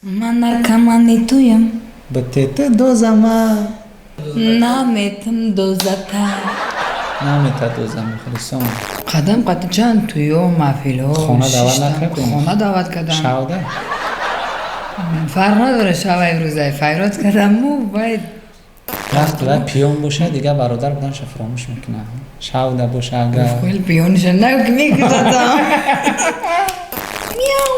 Ман наркомани туям. Бтт дозама. Наметам дозата. Намета доза, мухлисон. Қадам қати чанд туё, маҳфилҳо. Хона даъват шиштам. Накардем? Хона даъват кардам. Шавда. Фарқ надора, шава имрӯзай файрод кардаму вай. Вақт ва пиён боша, дигар бародар буданша фаромӯш мекунад. Шавда боша агар. Хел пиёниша мекушадам. Мяу.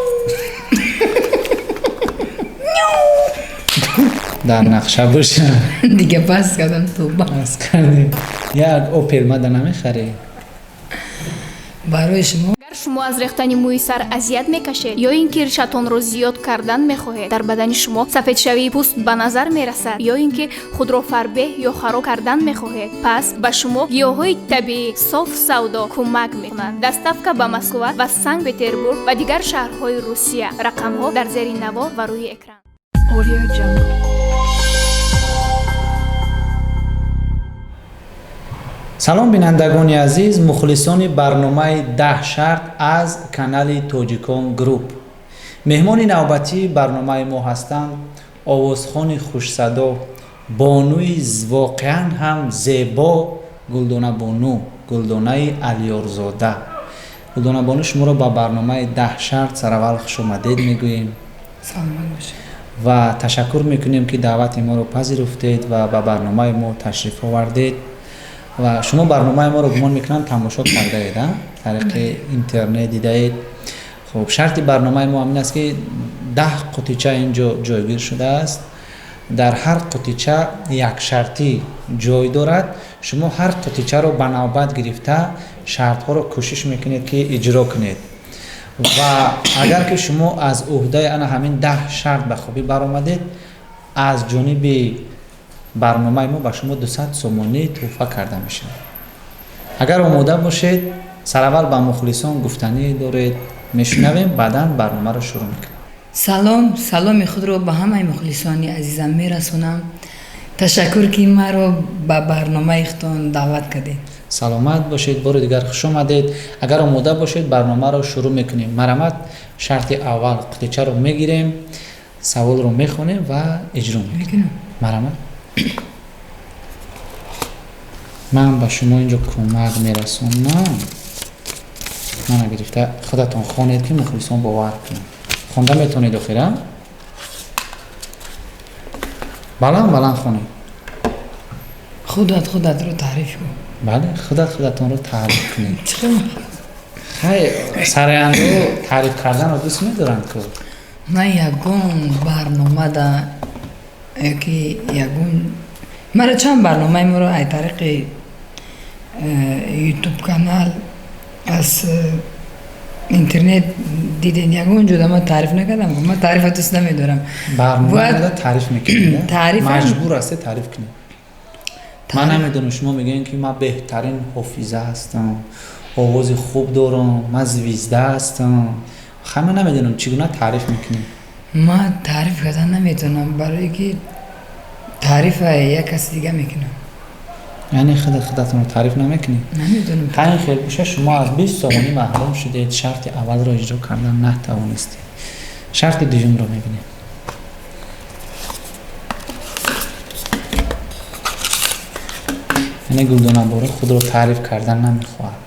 Мяу. Дар нақша боша. Дига бас кардам, тоба. Бас кардем. Як Опел мада намехарӣ? Барои шумо. Агар шумо аз рехтани мӯи сар азият мекашед ё ин ки ришатонро зиёд кардан мехоҳед, дар бадани шумо сафедшавии пӯст ба назар мерасад ё ин ки худро фарбеҳ ё хароб кардан мехоҳед, пас ба шумо гиёҳҳои табиӣ Соф Савдо кӯмак мекунад. Доставка ба Москва ва Санкт Петербург ва дигар шаҳрҳои Русия. Рақамҳо дар зери навор ва рӯи экран. Audio Jungle. Салом, бинандагони азиз, мухлисони барномаи «Даҳ шарт» аз канали Тоҷикон Груп. Меҳмони навбатии барномаи мо ҳастанд овозхони хушсадо, бонуи воқеан ҳам зебо, Гулдона Бону, Гулдонаи Алиёрзода. Гулдона Бону, шуморо ба барномаи «Даҳ шарт» сараввал хушомадед мегӯем. Саломат бошед. Ва ташаккур мекунем, ки даъвати моро пазируфтед ва ба барномаи мо ташриф овардед. Ва шумо барномаи моро, гумон мекунам, тамошо кардаед, тариқи интернет дидаед. Хуб, шарти барномаи мо ҳамин аст, ки 10 қутича ин ҷо ҷойгир шудааст. Дар ҳар қутича якшартӣ ҷой дорад. Шумо ҳар қутичаро ба навбат гирифта, шартҳоро кӯшиш мекунед, ки иҷро кунед. Ва агар ки шумо аз ӯҳдаи ана ҳамин 10 шарт ба хубӣ баромадед, аз ҷониби барномаи мо ба шумо 200 сомонӣ тӯҳфа карда мешавад. Агар омода бошед, сараввал ба мухлисон гуфтанӣ доред, мешунавем, баъдан барномаро шурӯъ мекунем. Салом, саломи худро ба ҳамаи мухлисони азизам мерасонам. Ташаккур, ки маро ба барномаи худтон даъват кардед. Саломат бошед, бори дигар хуш омадед. Агар омода бошед, барномаро шурӯъ мекунем. Марҳамат, шарти аввал: қутичаро мегирем, саволро мехонем ва иҷро мекунем. Мекунам. Марҳамат, ман ба шумо инҷо кӯмак мерасонам. Мана, гирифта худатон хонед, ки мухлисон бовар кунанд. Хонда метавонед охира? Баланд баланд хонед. Худат худатро таъриф кун. Бале, худат худатонро таъриф кунед. Чӣ хел? Хай, сарояндао таъриф карданро дӯст медоранд ку. Ман ягон барномада ёки ягон мара чанд барномаи моро ай тариқи Ютуб канал, аз интернет диден, ягон ҷода ман таъриф накардам. Ман таърифа дӯст намедорам. Барномада таъриф мекунед? Таъриф. Маҷбур ҳастед таъриф кунед. Ман намедонам, шумо мегӯед, ки ман беҳтарин ҳофиза ҳастам, овози хуб дорам, ман звезда ҳастам. Хай, ман намедонам, чӣ гуна таъриф мекунед. Ман таъриф кардан наметавонам, барое ки таърифа як каси дига мекунам. Яъне худат худатонро таъриф намекунед? Намедонам. Ҳамин хел боша, шумо аз 20 сомонӣ маҳрум шудед. Шарти аввалро иҷро кардан натавонистед. Шарти дуюмро мебинем. Яъне Гулдонаборо худро таъриф кардан намехоҳад.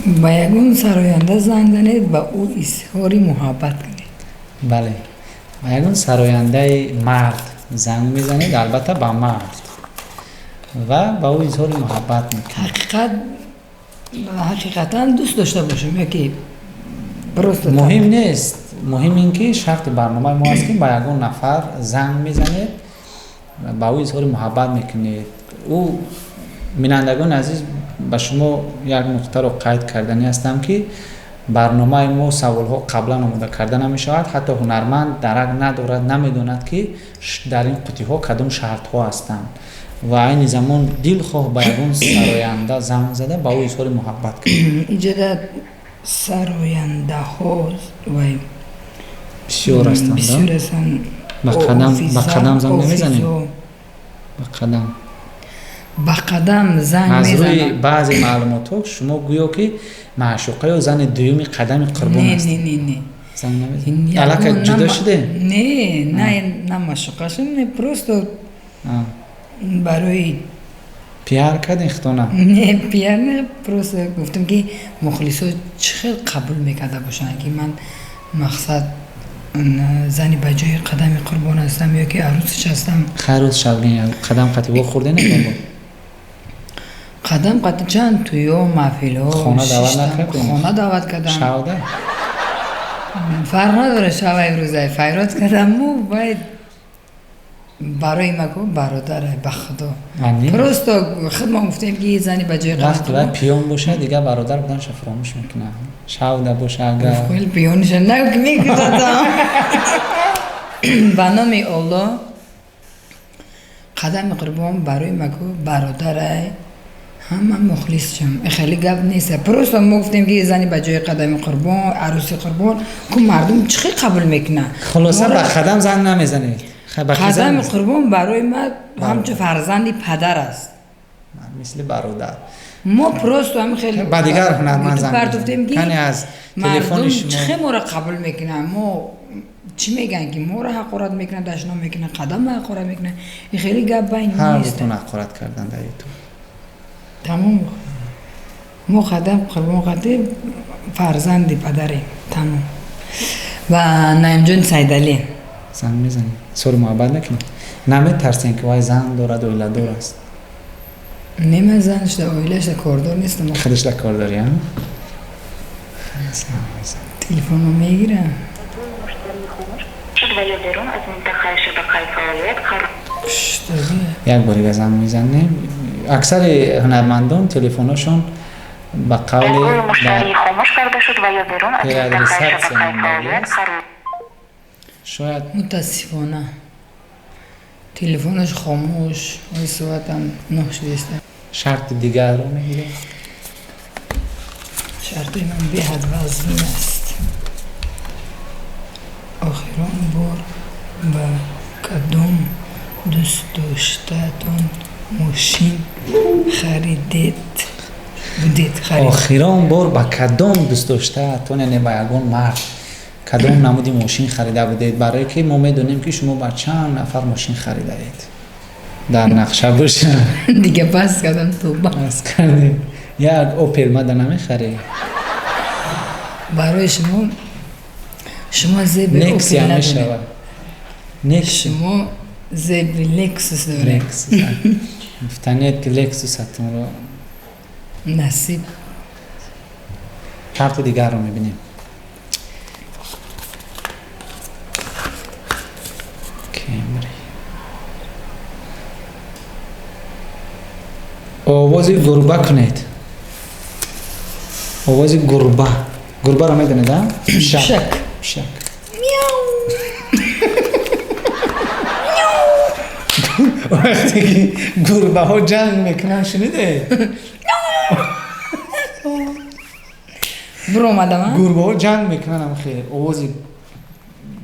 Ба ягон сароянда занг занед, ба ӯ изҳори муҳаббат кунед. Бале, ба ягон сарояндаи мард занг мезанед, албатта ба мард, ва ба ӯ изҳори муҳаббат мекунед. Ҳақиқат, ҳақиқатан дӯст дошта бошем ёки просто? Муҳим нест. Муҳим ин ки шарти барномаи мо аст, ки ба ягон нафар занг мезанед, ба ӯ изҳори муҳаббат мекунед. Ӯ, бинандагони азиз, ба шумо як нуқтаро қайд карданӣ ҳастам, ки барномаи мо саволҳо қаблан омода карда намешавад. Ҳатто ҳунарманд дарак надорад, намедонад, ки дар ин қутиҳо кадом шартҳо ҳастанд. Ва айни замон дилхоҳ ба ягон сароянда занг зада, ба ӯ изҳори муҳаббат кунед. Иҷода сарояндаҳо вай бисёр ҳастанд. Бисёр ҳастанд. Ба қадам, ба қадам занг намезанем? Ба қадам. Ба қадам занг Аз рӯи мезанам. баъзе маълумотҳо шумо гӯё ки маъшуқа ё зани дуюми Қадами Қурбон Не, ҳастед. не, не, не. Занг намезанед? Аллакай ҷудо шудем? Не, на маъшуқа шудем, не, просто барои Пиар кардин худтона? Не, пиар не, просто гуфтам, ки мухлисо чӣ хел қабул мекарда бошанд, ки ман мақсад зани ба ҷои Қадами Қурбон ҳастам ё ки арӯсиш ҳастам. Хайр, рӯз шавгин Қадам қати вохӯрден? Қадам қати чанд тӯё, маҳфилҳо Хона даъват шиштам. накардем? Хона даъват кардам. Шавда? Фарқ надора, шава имрӯза файрод кардаму вай барои ма ку бародаре, ба худо. Просто худмон гуфтем, ки зани ба ҷои Вақте вай пиён бошад, дигар бародар буданша фаромӯш мекунад. Шавда боша агар. Хел пиёниша мекушадам. Ба номи Олло, Қадами Қурбон барои ма ку бародарай, ҳама мухлисшам, хеле гап нест. Просто мо гуфтем, ки зани ба ҷои Қадами Қурбон, арӯси Қурбон ку мардум чӣ хел қабул мекунад? Хулоса, ба Қадам занг намезанед? Қадами Қурбон барои ма ҳамчун фарзанди падар аст. Мисли бародар. Мо просто ҳам хеле Ба дигар ҳунарманд занг партофтем, ки кане аз телефони мардум шумо. чӣ хел моро қабул мекунанд, мо чӣ мегӯянд, ки моро ҳақорат мекунанд, дашном мекунанд, Қадам ҳақорат мекунанд. И хеле гап байн Ҳар нест. дутон ҳақорат кардан дар Ютуб. Тамом, мо Қадам Қурбон қади фарзанди падарем, тамом. Ва Наимҷон Сайдалӣ. Занг мезанед, сури муҳаббат мекунед? Наметарсем, ки вай зан дорад, оиладор аст? Не, ман занашда, оилашда кордор нестам. Худашда кор дорӣ? Телефонро мегирам. Шуд ва ё берун аз минтақаи шабакаи фаъолият қарор Як бор дига занг мезанем. Аксари ҳунармандон телефоношон ба қавли Дастгоҳи муштарӣ хомӯш карда шуд ва ё берун аз минтақаи переадресация шабакаи фаъолият мондагиаст. қарор Шояд. Мутаассифона, телефонаш хомӯш. Ой, соатам 9 шудеста. Шарти дигарро мегирем. Шартои ман беҳад вазнин аст. Охирон бор ба кадом дӯстдоштаатон мошин харидед будед, харид? Охирон бор ба кадом дӯстдоштаатон, яъне ба ягон мард, кадом намуди мошин харида будед? Барое ки мо медонем, ки шумо ба чанд нафар мошин харидаед, дар нақша боша. Дига бас кардам, тоба. Бас кардем. Як Опел мада намехарӣ? Барои шумо, шумо зеби Нексия Опел надоред. мешавад, Нексия. Шумо зеби Лексус доред. Лексус гуфтанед, ки Лексусатонро Насиб. Шарти дигарро мебинем. Кемри. Овози гурба кунед, овози гурба. Гурбаро медонед, а? Пишак. Пишак. Пишак. Вақте ки гурбаҳо ҷанг мекунанд, шунидед? Биромадам, а? Гурбаҳо ҷанг мекунанд, ам хел овози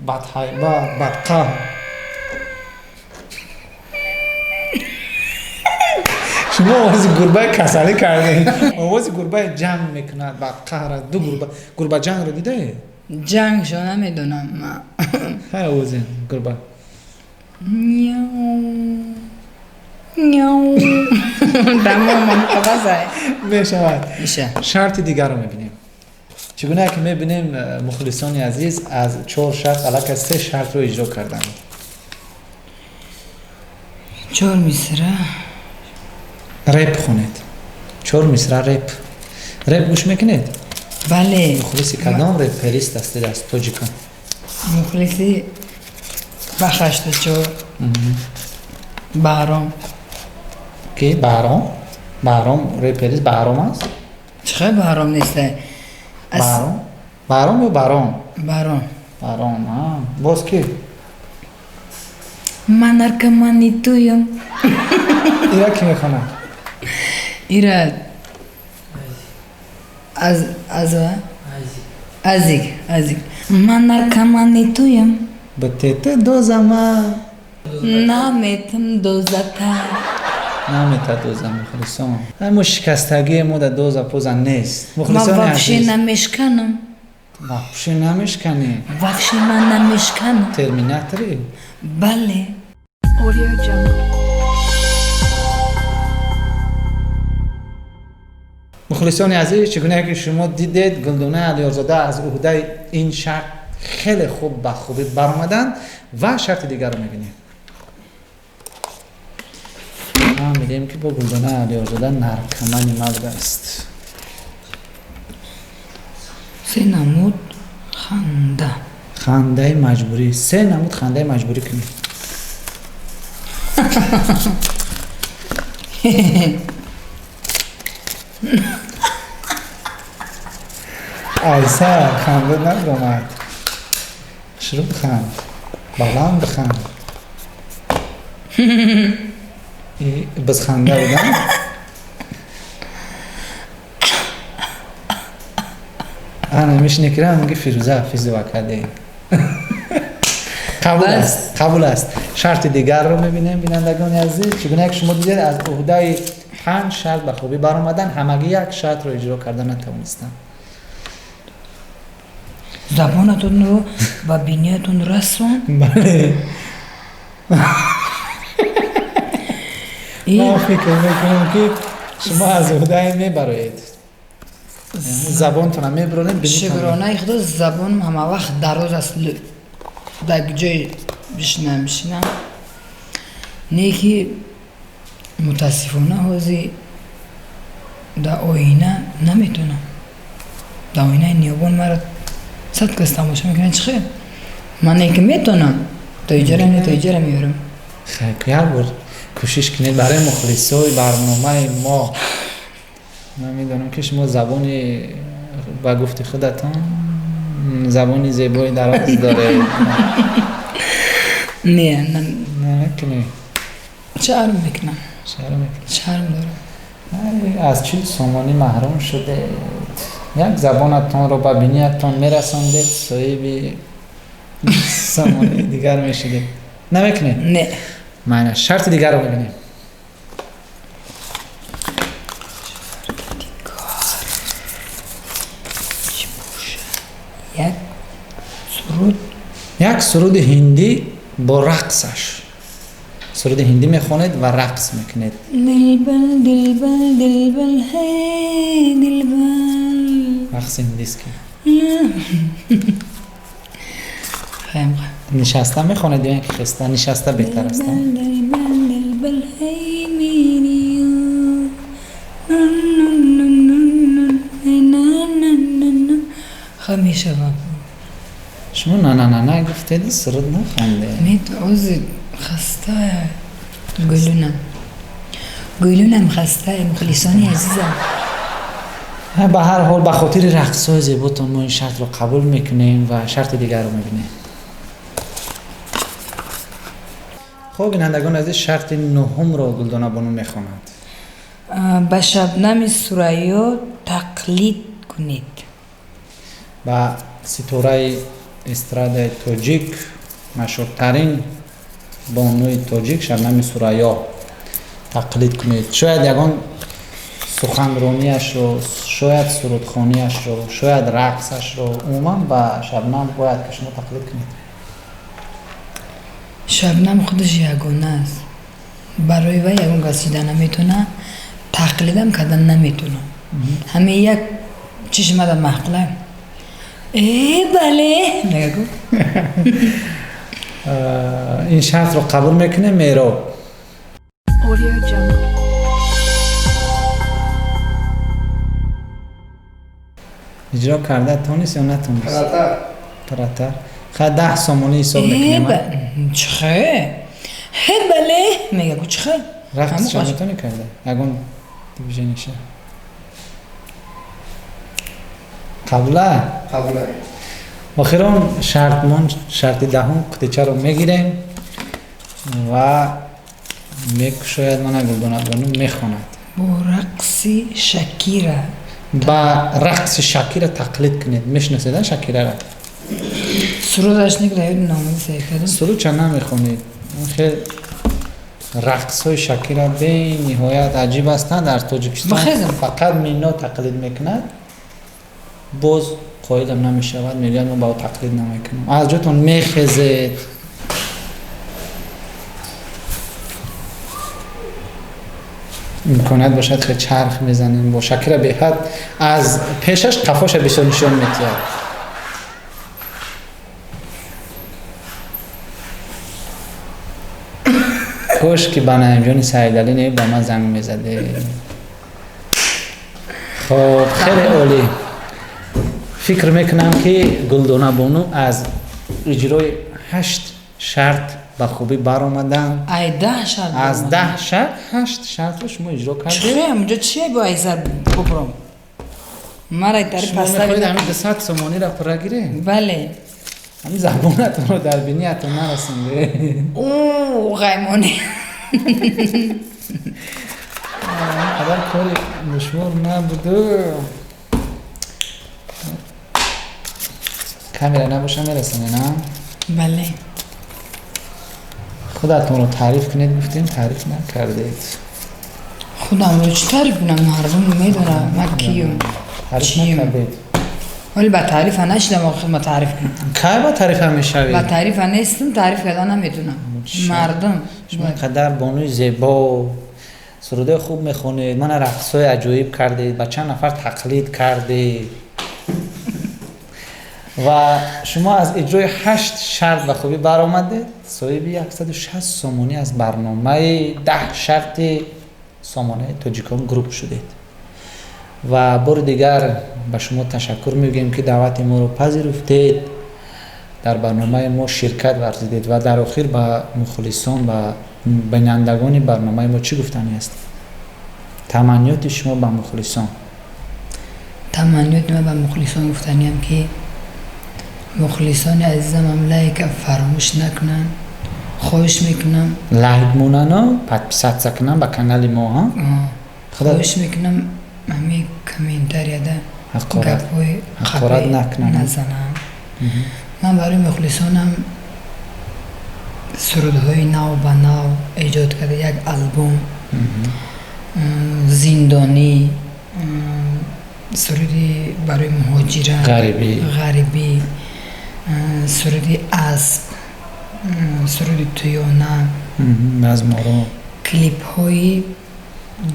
бадҳайбат, бадқаҳр. Шумо овози гурбаи касалӣ кардед. Овози гурбаи ҷанг мекунад, бадқаҳр аст. Ду гурба, гурба ҷангро дидаед? Ҷангшо намедонам ман. Ҳай, овози гурба. Няу няу, тамом, қабазай. Мешавад. Иша. Шарти дигарро мебинем. Чӣ гуна ки мебинем, мухлисони азиз, аз чор шарт аллакай се шартро иҷро карданд. Чор мисра. Реп хонед, чор мисра реп. Реп гӯш мекунед? Бале. Мухлиси кадом реперист ҳастед аз тоҷикон? Мухлиси Бахаштачор, Баҳром. Ки Баҳром? Баҳром реперист? Баҳром аст? Чӣ хел Баҳром неста? Баҳром, Баҳром ё Баром? Баром. Баром. Боз ки? Ман наркомани туям. Ира ки мехонад? Ира аз Азик, Азик. Ман наркомани туям. Бтт дозама. Наметам дозата. Намета доза мухлисон. Мо шикастагии мо дар доза поза нест. Ман вообще намешканам. Вообще намешканӣ? Вообще ман намешканам. Терминаторӣ? Бале. Audio Jungle. Мухлисони азиз, чӣ гуна ки шумо дидед, Гулдона Алиёрзода аз уҳдаи ин шарт хеле хуб ба хубӣ баромаданд ва шарти дигарро мебинем. Ма мегӯем ки бо Гулдона Алиёрзода наркомани ма будааст. Се намуд ханда. Хандаи маҷбурӣ. Се намуд хандаи маҷбурӣ кунед. Айса ханда набиромад. Шурӯъ биханд. Баланд биханд. Бизханда будам? Ана мешине ки меги Фирӯза Ҳафизова кардем. Қабул аст, қабул аст. Шарти дигарро мебинем, бинандагони азиз. Чӣ гуна ки шумо дидед, аз уҳдаи 5 шарт ба хубӣ баромадан, ҳамагӣ як шартро иҷро карда натавонистанд. Забонатонро ба биниятон расон. Бале. Ман фикр мекунам ки шумо аз уҳдаи мебароед. Забонтонро мебаронед. Шукронаи худо, забонам ҳама вақт дароз аст. Дар ҷой бишинам бишинам. Не ки мутаассифона ҳозир дар оина наметонам. Дар оинаи ниёбон маро 100 кас тамошо мекунад. Чӣ хел? Ман не ки метонам, то иҷора не, то иҷора меёрам. Хай, як бор кӯшиш кунед барои мухлисои барномаи мо. Ман медонам ки шумо забони, ба гуфти худатон, забони зебои дароз доред. Не, намекунед. Шарм мекунам. Шарм мекунед. Шарм дорам. Аз 40 сомонӣ маҳрум шудед. Як забонатонро ба биниятон мерасондед, соҳиби сомонии дигар мешудед. Намекунед? Не. Майна, шарти дигарро мебинем. Як суруд. Як суруди ҳиндӣ бо рақсаш. Суруди ҳиндӣ мехонед ва рақс мекунед. Дилбал, дилбал, дилбал, ҳей, дилбал. Рақси ҳиндист ки. Хаем. Нишаста мехонед ё ин ки хеста? Нишаста беҳтар аст. Дилбал, дилбал, ҳей, мери. Ха мешавад. Шумо на-на-на гуфтед, суруд нахондед. Не, ҳозир хастая. Гулунам. Гулунам хастая, мухлисони азизам. Ба ҳар ҳол, ба хотири рақсҳои зеботон мо ин шартро қабул мекунем ва шарти дигарро мебинем. Хуб, бинандагони азиз, шарти нуҳумро Гулдона бону мехонад. Ба Шабнами Сурайё тақлид кунед. Ба ситораи эстрадаи тоҷик, машҳуртарин бонуи тоҷик Шабнами Сурайё тақлид кунед. Шояд ягон суханронияшро, шояд сурудхонияшро, шояд рақсашро, умуман ба Шабнам бояд ки шумо тақлид кунед. Шабнам худаш ягона аст. Барои вай ягон кас шида наметона, тақлидам кардан наметона. Ҳамин як чишмада маъқулам. Бале, мега гуфт. Ин шартро қабул мекунем, Меҳроб? Audio Jungle. Иҷро карда тонист ё натонист? Паратар. Ха 10 сомонӣ ҳисоб мекунем. Чӣ хе? Ҳе, бале, мега гуфт, чӣ хе? Рақс ча метавонӣ карда? Ягон движениша? Қабула? Қабула. Охирон шартмон, шарти даҳум қутичаро мегирем ва мекушояд мана Гулдона бону мехонад. Бо рақси Шакира. Ба рақси Шакира тақлид кунед. Мешиносед Шакираро? Сурудаш нигра ёд номи сай кардам. Суруд ча намехонед? Хел Рақсҳои Шакира бениҳоят аҷиб ҳастанд. Дар Тоҷикистон Бихезам. фақат Мино тақлид мекунад, боз қоилам намешавад, мегӯяд, мо ба ӯ тақлид намекунем. Аз ҷотон мехезед. Имконият бошад, хеле чарх мезанем бо Шакира. Беҳад аз пешаш қафоша бисёр нишон метиҳад. Кош ки ба Наимҷони Саидалӣ не, ба ман занг мезаде. Хоб, хеле олӣ. Фикр мекунам, ки Гулдона бону аз иҷрои ҳашт шарт ба хубӣ баромаданд. Ай 10 шарт. Аз 10 шарт ҳашт шартро шумо иҷро кардед. Чӣ ҳамунҷо чие бо айзар бубром? Мара тари Шумо паста. мехоҳед ҳамин 200 сомониро пурра гиред? Бале. Ҳамин забонатонро дар биниятон нарасонде. Ӯ ғаймонӣ. Қадар кори душвор набуду. Камера набоша, мерасоне, на? Бале. Худатонро таъриф кунед гуфтем, таъриф накардед. Худамро чӣ таъриф кунам? Мардум медонам ман киюм. Таъриф Чиюм? накардед. Вале ба таърифа нашидам, охир ма таъриф кунам. Кай ба таърифа мешавед? Ба таърифа нестам, таъриф карда наметунам. Мардум. Шумо қадар бонуи зебо, сурудои хуб мехонед, мана рақсҳои аҷоиб кардед, ба чанд нафар тақлид кардед ва шумо аз иҷрои ҳашт шарт ба хубӣ баромадед, соҳиби 160 сомонӣ аз барномаи 10 шарти сомонаи Тоҷикон Груп шудед. Ва бори дигар ба шумо ташаккур мегӯем, ки даъвати моро пазируфтед, дар барномаи мо ширкат варзидед. Ва дар охир ба мухлисон, ба бинандагони барномаи мо чӣ гуфтанӣ аст? Таманниёти шумо ба мухлисон. Таманниёти ман ба мухлисон гуфтаниям, ки мухлисони азизам ҳам лайка фаромӯш накунанд, хоҳиш мекунам. Лайк монано, подписаться кунам ба канали мо, ҳа? Хоҳиш мекунам, ҳамин комментарияда Ҳақорат. гапҳои Ҳақорат қабеҳ накунанд. назанам. Ман барои мухлисонам сурудҳои нав ба нав эҷод карда, як албом, зиндонӣ, суруди барои муҳоҷират, ғарибӣ, ғарибӣ, суруди асп, суруди туёна, назморо, клипҳои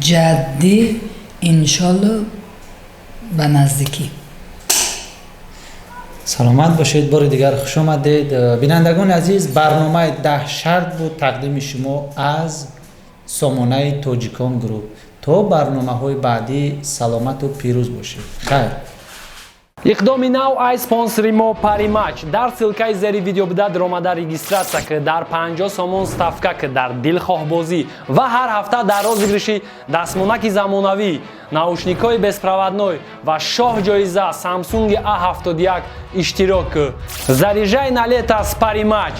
ҷаддӣ, иншолло, ба наздикӣ. Саломат бошед, бори дигар хуш омадед. Бинандагони азиз, барномаи 10 шарт буд, тақдими шумо аз сомонаи Тоҷикон Груп. То барномаҳои баъдӣ саломату пирӯз бошед. Хайр. Иқдоми нав ай спонсори мо Паримач. Дар ссылкаи зери видео буда даромада регистрация ки, дар 50 сомон ставка ки дар дилхоҳбозӣ ва ҳар ҳафта дар розыгрыши дастмонаки замонавӣ, наушникҳои беспроводной ва шоҳ ҷоиза Samsung A71 иштирок ки. Заряжай на лето с Паримач.